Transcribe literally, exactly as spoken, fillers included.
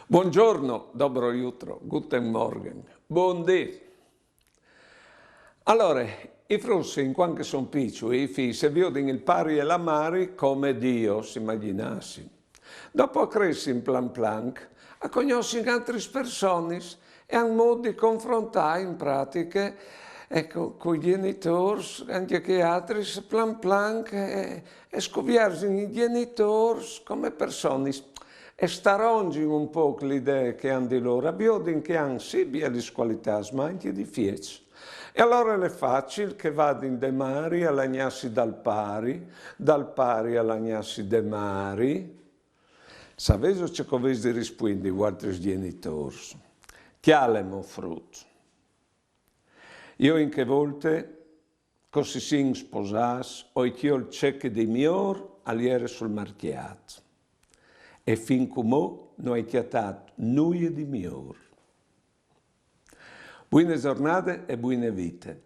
Buongiorno, dobro jutro, guten Morgen, buondì. Alore, i fruts, in cuant che son piçui, i fîs a viodin il pari e la mari come Diu, si imagjinassin. Dopo a cressin plan planc, a cognossin altris personis e a àn mût di confrontâ in pratiche, eco, cui gjenitôrs, ancje chei altris, plan planc, e, e scuvierzin i gjenitôrs come personis. E starongin un pôc la idee che a àn di lôr, a viodin che a àn sì bielis cualitâts, ma ancje difiets. E alore al è facil che a vadin de mari a lagnâsi dal pari, dal pari a lagnâsi de mari. Savêso ce che o vês di rispuindi vualtris gjenitôrs? Cjale, mo frut. Jo in chê volte che si sin sposâts, o ai cjolt ce che di miôr al jere sul marcjât. E fin cumò no ai cjatât nuie di miôr. Buine zornade e buine vite.